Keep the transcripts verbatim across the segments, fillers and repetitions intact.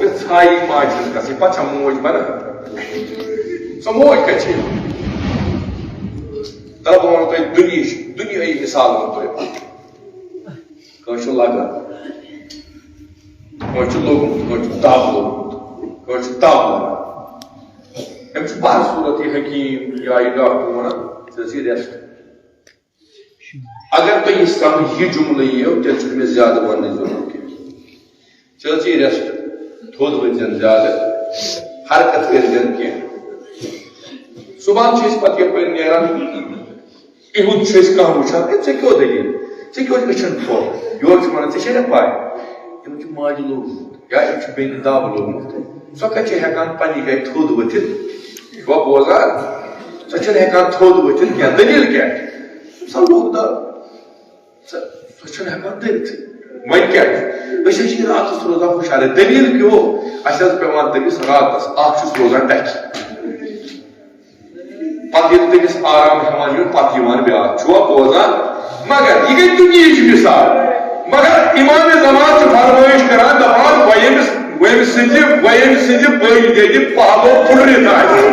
ژھایہِ ماجہِ ہٕنٛز قسم، پتہٕ چھا موج بنان؟ سۄ موج کتہِ چھِ یِوان؟ تَلہٕ بہٕ وَنہٕ تۄہہِ دُنیہٕچ، دُنیٲیی مثال وَنہٕ تۄہہِ پتہٕ۔ کٲنٛسہِ چھُ لگان، کٲنٛسہِ چھُ لوٚگمُت، کٲنٛسہِ چھُ دَب لوٚگمُت، کٲنٛسہِ چھُ دَب لگان۔ أمِس چھُ بہر صوٗرت یہِ حکیٖم یا یہِ ڈاکٹر وَنان، ژٕ ٲسۍ یہِ rest۔ اگر تۄہہِ یہِ سمجھ، یہِ جملہٕ یِیو، تیٚلہِ چھُنہٕ مےٚ زیادٕ وننٕچ ضروٗرت کینٛہہ۔ ژٕ ٲسۍ یہِ rest، تھوٚد ؤتھۍ زٮ۪ن زیادٕ، حرکت کٔرۍ زٮ۪ن کینٛہہ۔ صُبحن چھِ أسۍ پتہٕ یپٲرۍ نیران، یِہُنٛد چھُ أسۍ کانٛہہ وٕچھان، "ہے، ژےٚ کیٛاہ دٔلیٖل؟ ژےٚ کیٛاہ اوس أچھن پھۄکھ؟" یورٕ چھِ وَنان، "ژےٚ چھےٚ نہ پَے؟ أمِس چھُ ماجہِ لوٚگمُت یا أمِس چھُ بیٚنہِ دَب لوٚگمُت۔ سۄ کَتہِ چھےٚ ہٮ۪کان پنٛنہِ گَرِ تھوٚد ؤتھِتھ؟" چھُوا بوزان؟ سۄ چھَنہٕ ہٮ۪کان تھوٚد ؤتھِتھ کینٛہہ۔ دٔلیٖل کیٛاہ چھِ؟ سۄ لوٚگ دَب۔ سۄ، سۄ چھَنہٕ ہٮ۪کان دٔپِتھٕے۔ وۄنۍ کیٛاہ چھُ؟ أسۍ حظ چھِ راتَس روزان ہُشارَے۔ دٔلیٖل کیٛاہ گوٚو؟ اَسہِ حظ پٮ۪وان تٔمِس راتَس، اَکھ چھُس روزان ڈَکھِ۔ پتہٕ ییٚلہِ تٔمِس آرام ہٮ۪وان چھُ، پتہٕ یِوان بیٛاکھ۔ چھُوا بوزان؟ مگر یہِ گٔے دُنیہٕچ مثال۔ مگر امام زمان چھُ فرمٲیش کران، دپان، "وۄنۍ ییٚمِس، وۄنۍ ییٚمِس سٕنٛدِ، وۄنۍ ییٚمِس سٕنٛدِ بٔلۍ دٮ۪دِ پہلو پھُٹرِتھ آسہِ،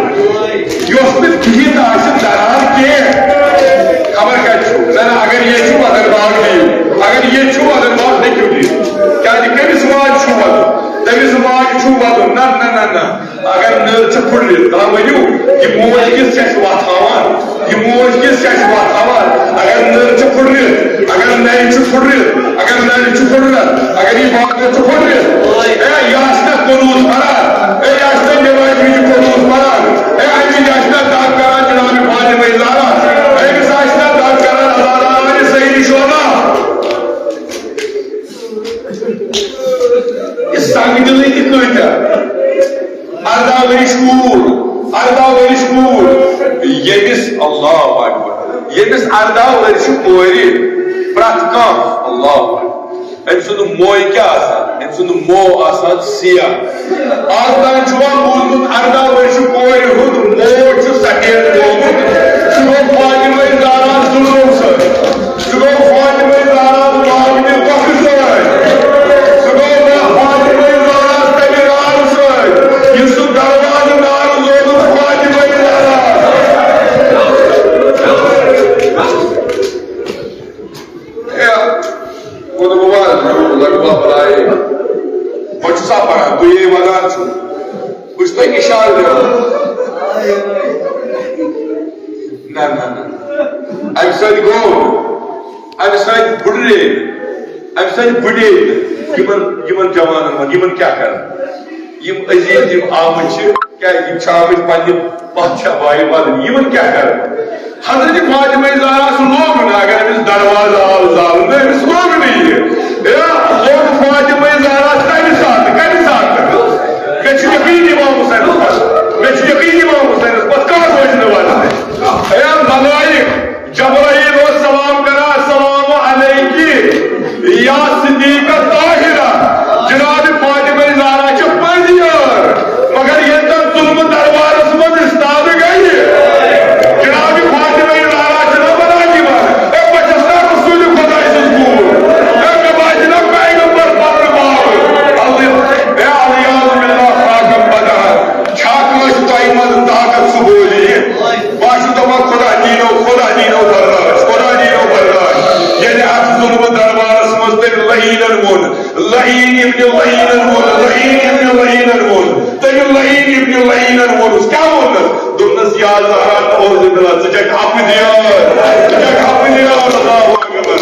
یۄس نہٕ بِہِتھ آسہِ دران کینٛہہ۔" خبر کتہِ چھُ؟ زن اگر ییٚتہِ چھُ وۄدر باغ دِیِو، اگر ییٚتہِ چھُ وۄدر باغ ہیٚکِو دِتھ۔ کیٛازِ کٔمِس ماجہِ چھُ وۄدُن؟ تٔمِس ماجہِ چھُ وۄدُن۔ نہ، نہ، نہ، نہ۔ اگر نٔر چھِ پھُٹرِتھ، دَپان ؤنِو، یہِ موج کِژھ چھِ اَسہِ وَتھ ہاوان؟ یہِ موج کِژھ چھِ اَسہِ وَتھ ہاوان؟ اگر نٔر چھِ پھُٹرِتھ، اگر نَرِ چھِ پھُٹرِتھ، اگر نَرِ چھِ پھُٹرِتھ، اگر یہِ باغ چھُ پھُٹرِتھ، اے، یہِ آسہِ نہ قنوٗت پَران، اے، یہِ آسہِ نہ نٮ۪مازِ وِزِ قنوٗت پَران، اے، اَمہِ وِزِ آسہِ نہ دَگ کَران جناب فاطمہ زہرا، أمِس آسہِ نہ دَگ کَران حضرت علی سید شہدا۔ یہِ سنگ دِلٕے تہِ کۭتیاہ۔ ارداہ ؤرِش کوٗر، ارداہ ؤرِش کوٗر، ییٚمِس، اللہ اکبر، ییٚمِس ارداہ ؤرِش کورِ پرٛٮ۪تھ کانٛہہ، اللہ اکبر، أمۍ سُنٛد موے کیٛاہ آسان؟ أمۍ سُنٛد مو آسان سیاہ۔ آز تام چھُوا بوٗزمُت ارداہ ؤرِش کورِ ہُنٛد مو چھُ سفید گوٚمُت؟ سُہ گوٚو فاطمہ زہرا ظُلمو سۭتۍ۔ سُہ گوٚو فاطمہ زہرا لاگنہِ وقت سۭتۍ۔ سُہ گوٚو مےٚ فاطمہ زہرا تَمہِ راز سۭتۍ۔ یُس سُہ دروازٕ نار لوگُن فاطمہ زہرا۔ اے، ووٚن مُبارک، لگ بگ بلائے۔ وۄنۍ چھُ سا پَران، تُہۍ یے وَنان چھُ۔ بہٕ چھُس تۄہہِ اِشارٕ دِوان۔ نہ، نہ، نہ۔ اَمہِ سۭتۍ گوٚو، اَمہِ سۭتۍ بُڈرے، اَمہِ سۭتۍ بُڈے یِمن، یِمن جوانن منٛز، یِمن کیٛاہ کرن؟ یِم عزیز، یِم آمٕتۍ چھِ، کیٛازِ یِم چھِ آمٕتۍ پننہِ پادشاہ بایہِ بدنہِ، یِمن کیٛاہ کرن؟ حضرت فاطمہ زہرا سُہ لوگ نہٕ، اگر أمِس دروازٕ آو زالنہٕ، أمِس لوگ نہٕ یہِ۔ ہے، لوگ فاطمہ زہرا تَمہِ ساتہٕ، کَمہِ ساتہٕ؟ مےٚ چھُ یقین امام حسینس پٮ۪ٹھ، مےٚ چھُ یقین امام حسینس پٮ۪ٹھ، کانٛہہ روزِ نہٕ وَننَے۔ ہے ملائک، جبرائیل اوس سلام کران، "السلام علیکی یا صدیقہ طاہرہ۔" جناب فاطمہ زہرا چھِ پٔزۍ یٲر، مگر ییٚلہِ تَتھ ظلمہٕ دربارس منٛز استاد گٔیہِ، جناب فاطمہ زہرا چھِ نہٕ وَنان یِمن، "اے، بہٕ چھَس نا رسول خۄداے سٕنٛز کوٗر؟ اے، مےٚ باسہِ نا پیغمبر پنُن باو؟" اے، العیاذ باللہ، خاکم بدان۔ چھا کٲنٛسہِ تۄہہِ منٛز طاقت سُہ بولہِ یہِ؟ بہٕ چھُس دَپان، خۄدا دِیٖنو، خۄدا دِیٖنو برداش، خۄدا دِیٖنو برداش۔ ییٚلہِ اَتھ ظُلمہٕ دربارَس منٛز تٔمۍ لعیٖنَن ووٚن، لعیٖن ابن لعیٖنَن ووٚن، لعیٖن ابن لعیٖنَن ووٚن، تٔمۍ لعیٖن ابن لعیٖنَن ووٚنُس، کیٛاہ ووٚنُس؟ دوٚپنَس، یا زہرا، اعوذ باللہ، ژٕ چھَکھ حقہٕ دیار، ژٕ چھَکھ حقہٕ دیار، اللہ اکبر۔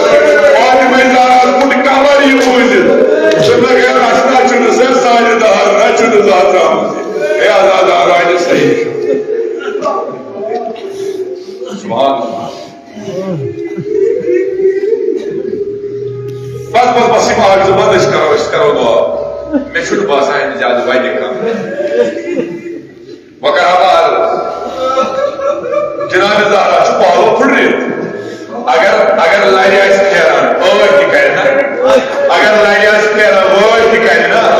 فاطمہ زہرا کُن کمر یہِ بوٗزِتھ۔ دوٚپنَکھ، ہے، اَسہِ نہ چھُنہٕ سا سانہِ دار نہ چھُنہٕ زانٛہہ درٛامُت۔ ہے، اللہ تعالیٰ ہن صحیح۔ سبحان اللہ۔ بس، بس، بس، یِم اکھ زٕ بند، أسۍ کرو، أسۍ کرو دعا۔ مےٚ چھُنہٕ باسان اَمہِ زیادٕ وَنہِ کانٛہہ۔ وۄنۍ کرٕ ہا بہٕ عرض۔ جناب زہرا چھُ پالو پھُٹرِتھ۔ اگر، اگر لرِ آسہِ پھیران، ٲدۍ تہِ کرِ نا۔ اگر لرِ آسہِ پھیران، وٲدۍ تہِ کرِ نا۔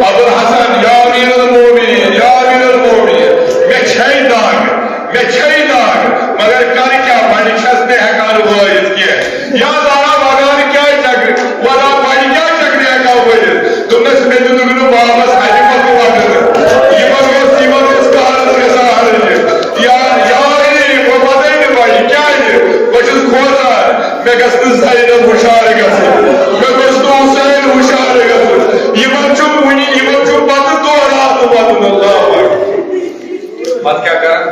ابوالحسن، یا امیر المومنین، یا امیر المومنین، مےٚ چھے دگ، مےٚ چھے دگ، مگر کرٕ کیٛاہ، بنہِ چھَس نہٕ ہٮ۪کان وٲیِتھ کینٛہہ۔ یا زہرا، وغار کیٛازِ چھَکھ، وغار بنہِ کیٛازِ چھَکھ نہٕ ہٮ۪کان وٲیِتھ؟ دوٚپنَس، مےٚ دیُتُکھ نہٕ بابَس اَتہِ یِمن چھُ پتہٕ دورٕ آسُن وَدُن، اللہ اکبر۔ پتہٕ کیٛاہ کران؟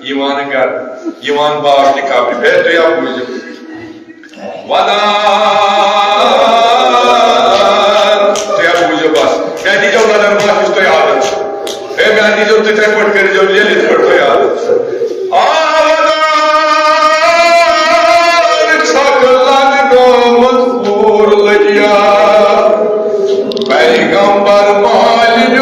یِوان گرٕ، یِوان باغ تہِ قبرِ۔ ہے، تُہۍ ہا بوٗزِو۔ وَدان۔ تُہۍ ہا بوٗزِو بس۔ مےٚ دیٖزیو نظر، بس یُس تۄہہِ عادت چھُ۔ ہے، مےٚ دیٖزیو تِتھَے پٲٹھۍ، کٔرۍزیو لیٚلہِ یِتھ پٲٹھۍ تۄہہِ عادت چھُ۔ آ، وَدان چھَکھ لَدنٲومٕژ پوٗر لٔجیا۔ پیغمبر مالِیو۔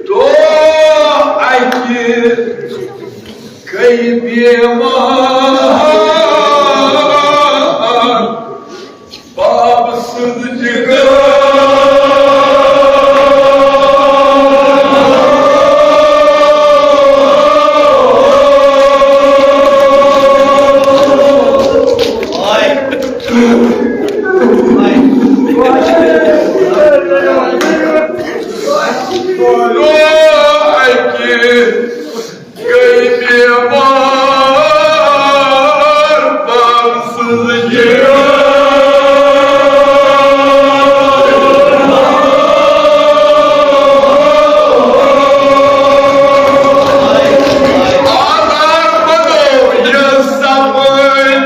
تو اَکہِ گٔے بیمار باب سٕنٛز جگر۔ گٔے بیمار باب سٕنٛز جگر۔ آزاد بدو یہِ سپٲنۍ۔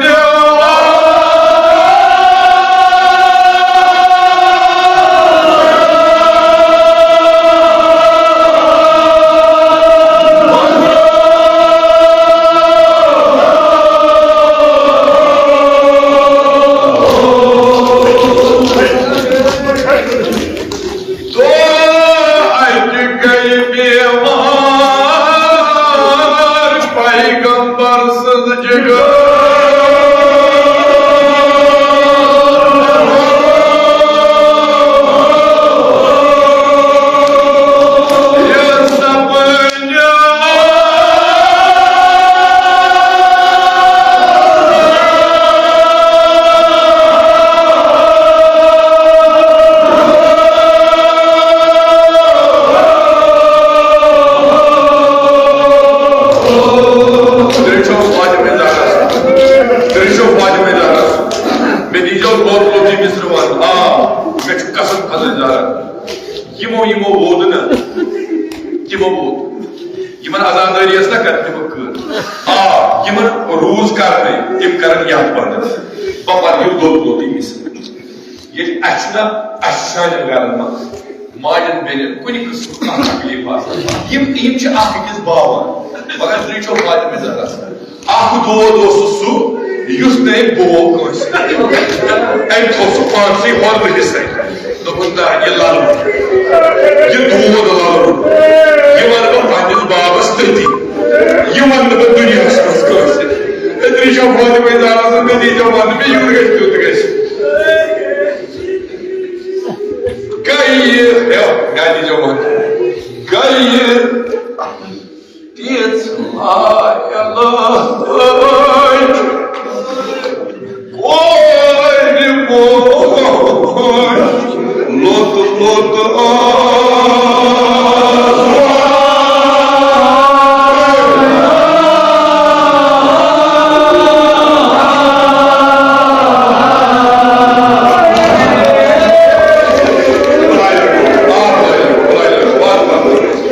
دو اَتہِ گٔے بیمار پیغمبر سٕنٛز جگر۔ یہِ سپٲنۍ تیٚلہِ چھُ فاطمہ زہرا۔ تیٚلہِ چھُ فاطمہ زہرا۔ مےٚ دیٖزیو لوٚت لوٚت یہِ مِصرٕ وَنُن۔ آ، مےٚ چھُ قسم فضل زہرا۔ یِمو، یِمو ووت نہ، تِمو ووت۔ یِمن عزادٲری ٲس نہ کرٕنۍ، تِمو کٔر۔ آ، یِمن روٗز کرنٕے، تِم کرن یتھ بندس۔ بہٕ پرٕ یہِ لوٚت لوٚتٕے مِصرٕ۔ ییٚلہِ اَسہِ چھُنہ، اَسہِ چھُ سانٮ۪ن گرن منٛز ماجن بیٚنٮ۪ن کُنہِ قٕسمُک کانٛہہ تکلیٖف آسان، یِم، یِم چھِ اکھ أکِس باوان۔ مگر تُہۍ چھِو فاطمہ زہرا۔ اکھ دود اوسُس سُہ، یُس نہٕ أمۍ بوو کٲنٛسہِ۔ أمۍ تھوٚو سُہ پانسٕے ہۄرٕ حصے۔ دوٚپُن، نہ، یہِ للہٕ، یہِ دود للہٕ، یہِ وَنہٕ بہٕ پننِس بابس تٔتی۔ یہِ وَنہٕ نہٕ بہٕ دُنیاہس منٛز کٲنٛسہِ۔ أترِ چھا فاطمہ زہرا سٕنٛز نتیٖجہ وَنہٕ مےٚ، یُتھ گژھِ، تیُتھ گژھِ۔ گٔیہِ، ہے، نتیٖجہ وَنہٕ۔ گٔیہِ تیٖژ ہاے اللہ، ہاے۔ کورِ بوے، لوٚت لوٚت آواز۔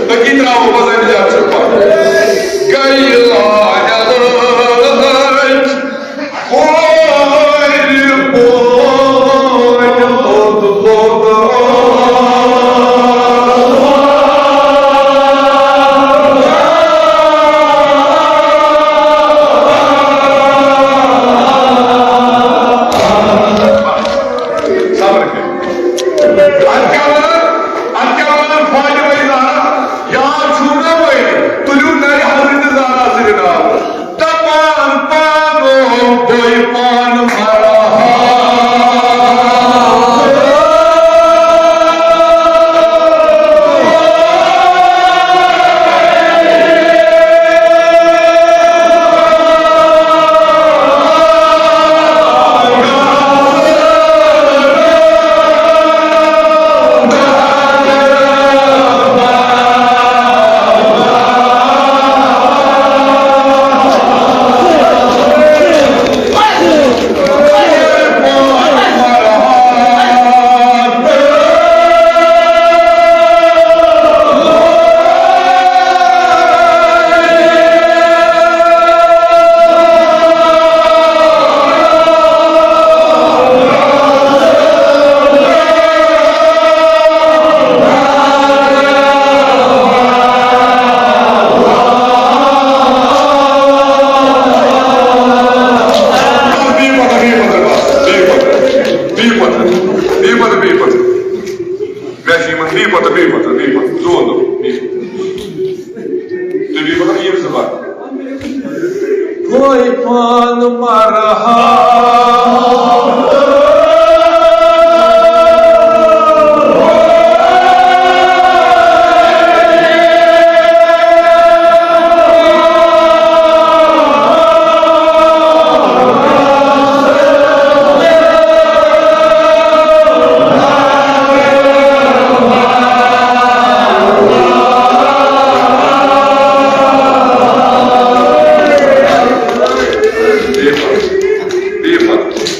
تٔتی ترٛاوو بہٕ زَنہِ زیادٕ چھُ پَتہٕ۔ گٔیہِ لاجہِ لٲج، کورِ بوے لوٚت لوٚت۔ صبر کٔرِو۔ اَتھ کیٛاہ وَنان؟ اَتھ کیٛاہ وَنان؟ فاطمہ زہرا، یاد چھُو نا وۄنۍ؟ تُلِو نَرِ حضرت زہرا سٕنٛدِ ناوٕ۔ دَپان پانہٕ بوے پانہٕ مَرٕ ہا۔ بِہِو پَتہٕ، بِہِو پَتہٕ، بِہِو پَتہٕ، بِہِو پَتہٕ، بِہِو پَتہٕ، بِہِو پَتہٕ۔ مےٚ چھِ یِمَن، بِہِو پَتہٕ، بِہِو پَتہٕ، بِہِو پَتہٕ، زون دو، بِہِو۔ تُہۍ بِہِو پَتہٕ، یِم زٕ پَتہٕ۔ بوے پانہٕ مَرٕ ہا۔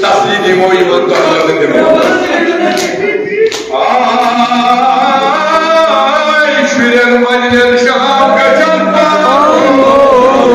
تسلی دِمو یِمن تۄہہِ دِمو۔ آے شُرٮ۪ن وَنٮ۪ن شام گژھن پَتہٕ۔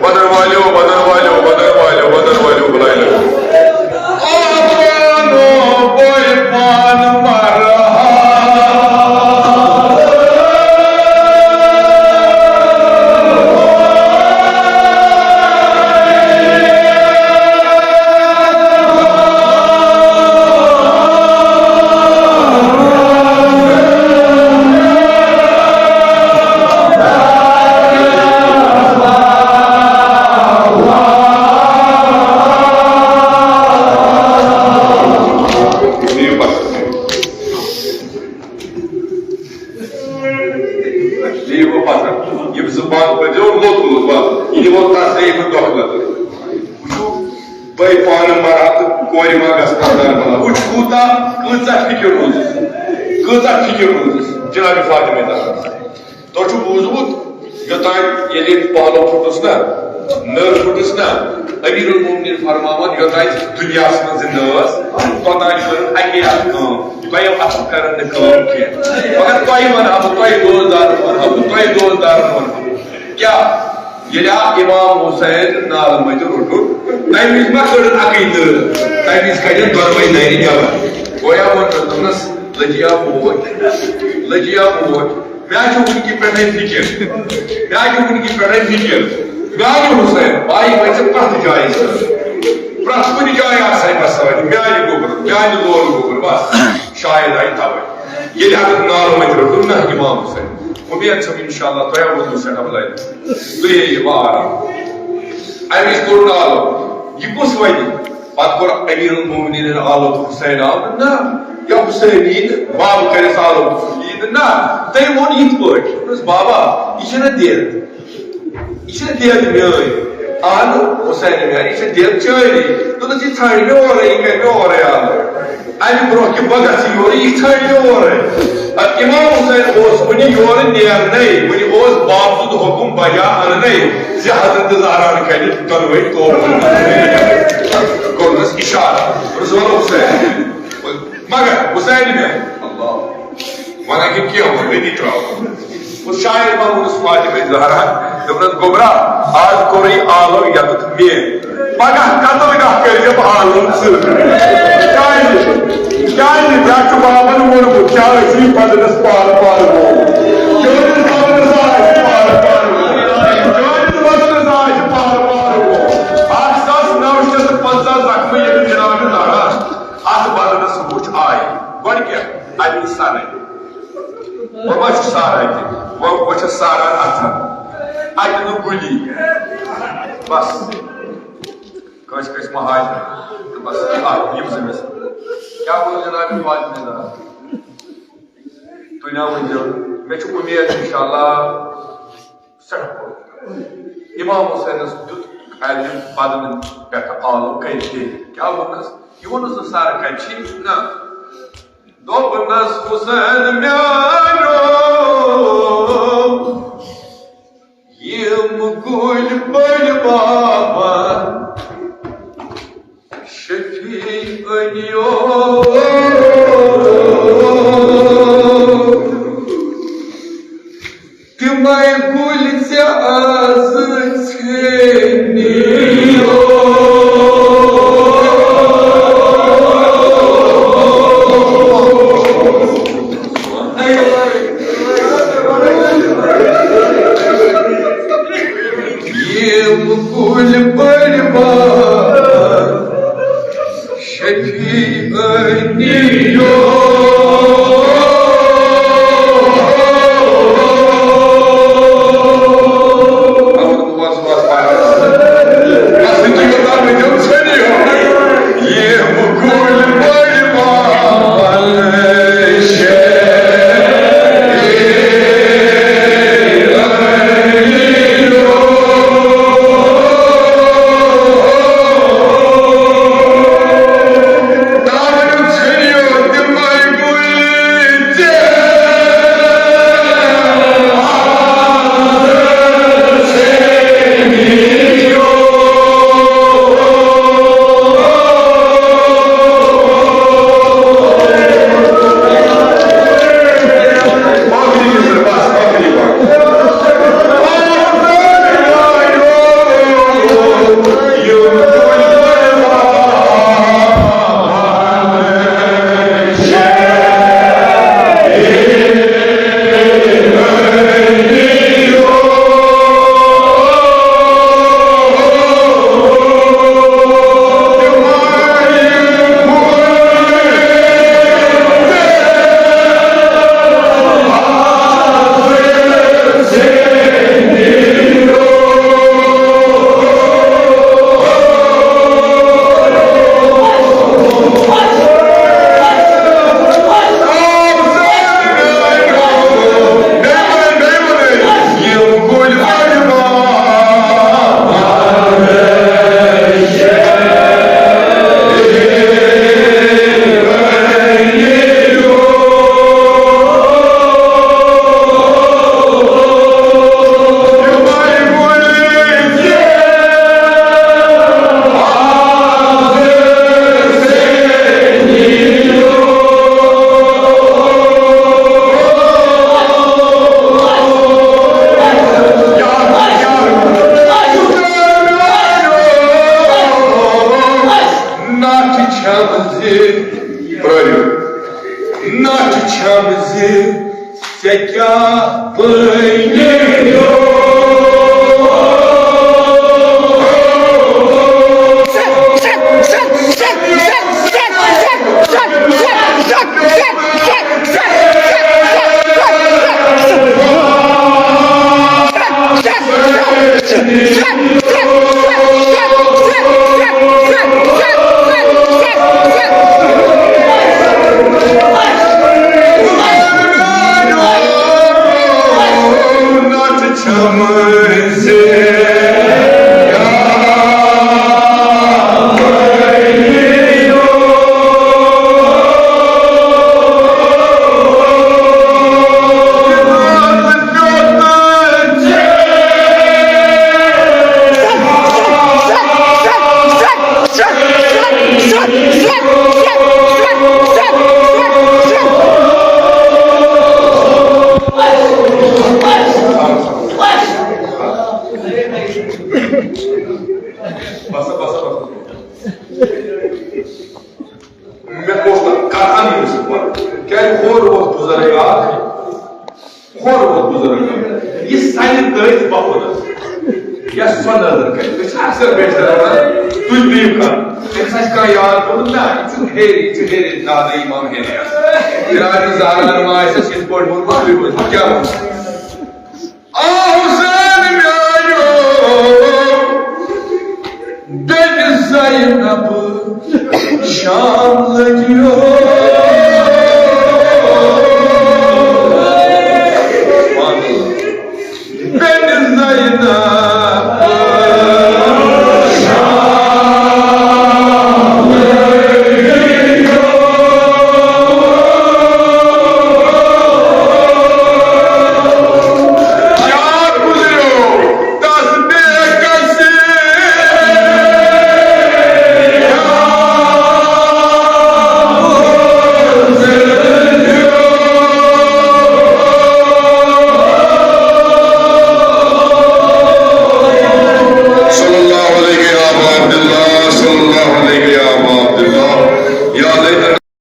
بدر والو، بدر والو، بدر والو، بدر والو، بلائے لگو۔ آپانو بوے پان مرہا۔ دِیِو پَتھر۔ یِم زٕ پَتھ پٔتۍزیو لوٚت لوٚت، بَس۔ یہِ ووت تَس ترٛیٚیِمہِ دۄہ لَتٕر۔ وٕچھِو، بٲے پانہٕ مَران تہٕ کورِ ما گژھِ پَتہٕ کربلا۔ وٕچھ کوٗتاہ، کۭژاہ فِکِر روٗزٕس، کۭژاہ فِکِر روٗزٕس جِنابِ فاطمہ زہرا۔ تۄہہِ چھُو بوٗزمُت، یوٚتام ییٚلہِ پہلو پھُٹُس نا، نٔر پھُٹُس نا، امیر المومنین فرماوان، یوٚتام دُنیاہس منٛز زندٕ ٲس، توٚتام کٔر اَکے اکھ کٲم، دۄیو اَتھو کَرن نہٕ کٲم کینٛہہ۔ مگر تۄہہِ وَنہٕ ہا بہٕ، تۄہہِ دوستدارن وَنہٕ ہا بہٕ، تۄہہِ دوستدارن وَنہٕ ہا بہٕ۔ کیٛاہ؟ ییٚلہِ آو امام حسین نالہٕ مٔتۍ روٚٹُن، تَمہِ وِزِ ما کٔڑٕن اَکٕے نٔر؟ تَمہِ وِزِ کَڑٮ۪ن دۄنوَے نَرِ نٮ۪بر۔ گویا ووٚن دوٚپنَس، لٔجِیا موج، لٔجِیا موج۔ مےٚ چھُ وٕنہِ پٮ۪ٹھَے فِکِر۔ مےٚ چھُ وٕنہِ پٮ۪ٹھَے فِکِر۔ میٛانہِ حُسین، بھائی، وۄنۍ ژےٚ پرٛٮ۪تھ جایہِ سۭتۍ۔ پرٛٮ۪تھ کُنہِ جایہِ آسہٕ ہے مےٚ سۭتۍ۔ میٛانہِ گوٚبُر، میٛانہِ لولہٕ گوٚبُر، بس۔ شاید آیہِ تَوَے۔ ییٚلہِ حضرت نالہٕ مٔتۍ روٚٹُن نہ امام حُسین۔ اُمید چھَم اِنشاءاللہ تۄہہِ آو روٗدمُت سٮ۪ٹھاہ بَلایہِ۔ تُہۍ ہیٚیِو وارٕ۔ اَمہِ وِزِ کوٚر نالہٕ۔ یہِ کُس وَنہِ؟ پتہٕ کوٚر امیر المومنین آلو حسین آو نہ، یا حسین یی نہٕ، باب کٔرِتھ آلو یی نہٕ نہ۔ تٔمۍ ووٚن یِتھ پٲٹھۍ، دوٚپُس، "بابا، یہِ چھِنہٕ دٮ۪د، یہِ چھِنہٕ دٮ۪د میٲنۍ، اہن حسین میٲنۍ، یہِ چھِ دٮ۪د چٲنی۔" دوٚپُس، "یہِ ژھانٛڈِ مےٚ اورَے، یہِ کَرِ مےٚ اورَے آلو۔ اَمہِ برونٛہہ کہِ بہٕ گژھٕ یورٕ، یہِ ژھانٛڈِ مےٚ اورَے۔" اَدٕ امام حسین اوس وُنہِ یورٕ نیرنَے، وُنہِ اوس باب سُنٛد حُکُم بجا اَننَے زِ حضرت زہرا کَرِ دۄنوَے قومَن۔ کوٚرنَس اِشارٕ۔ رضوان حسین۔ مگر حسین مےٚ، اللہ۔ وَنان کہِ کینٛہہ ووٚن، أتی ترٛاو۔ وۄنۍ شاعر ما ووٚنُس فاطمہ زہرا، دوٚپنَس، "گوٚبرا، آز کوٚرُے آلو یَتَتھ مےٚ۔ پگاہ قتل گاہ کٔرۍزٮ۪م آلو ژٕ۔" کیٛازِ؟ کیٛازِ؟ مےٚ چھُ بابَن ووٚنمُت، کیٛاہ ٲسی بدنَس پارٕ پارٕ وول؟ چٲنِس بدنَس آسہِ پارٕ پارٕ وول۔ چٲنِس بدنَس آسہِ پارٕ پارٕ وول۔ اَکھ ساس نَو شیٚتھ تہٕ پنٛژاہ زخمہٕ ییٚلہِ جنابِ لڑان، اَتھ بدنَس وُچھ آیہِ۔ گۄڈٕ کیٛاہ؟ اَتہِ وُچھ سَرٕے۔ وۄنۍ ما چھُ ساران تہِ؟ وۄنۍ، وۄنۍ چھِ ساران اَتھَن۔ اَتہِ نہٕ گُلی۔ بَس۔ کٲنٛسہِ کٲنٛسہِ مہاجر۔ تہٕ بَس، آ، یِم زٕ مےٚ۔ کیٛاہ گوٚو جناب فاطمہ زہرا؟ تُہۍ نا ؤنۍزیو۔ مےٚ چھُ اُمید اِنشاءاللہ سٮ۪ٹھاہ کوٚر۔ امام حسینَس دیُت اَلہِ بدنہٕ پٮ۪ٹھٕ آلو کٔرۍ کٔرۍ۔ کیٛاہ ووٚننَس؟ یہِ ووٚننَس نہٕ سَر کَتہِ چھی؟ نہ۔ دوٚپنَس، "حسین میٛانیو، یِم کُلۍ بٔڑۍ بابا شفیع أنِیو، تِمَے کُلۍ ژےٚ آز ژھیٚنِیو۔" یِم کُلۍ بٔڑۍ بار شفیع أنِیو۔ بس، بس، بس۔ مےٚ اوس نہٕ کَتھا یِم زٕ پَرٕ۔ کیٛازِ ہورٕ اوس بُزرگ اَکھ، ہورٕ اوس بُزرگ اَکھ۔ یہِ سَنہِ تٔتھۍ پَکُن حظ۔ یا سۄ نظر کَرِ۔ أسۍ چھِ اکثر بیشتر وَنان، تُہۍ بِہِو کَتھ۔ أمِس آسہِ کانٛہہ یاد پیوٚمُت، نہ، یہِ چھُنہٕ ہیٚرِ، یہِ چھُ ہیٚرِ، نادٕ اِمام ہیٚرِ۔ بِرادری زالان ما آسٮ۪س یِتھ پٲٹھۍ ووٚن، باقٕے ووٚن، کیٛاہ ووٚن؟ آو زن میانیو بیٚنہِ زینب شام لٔگیو۔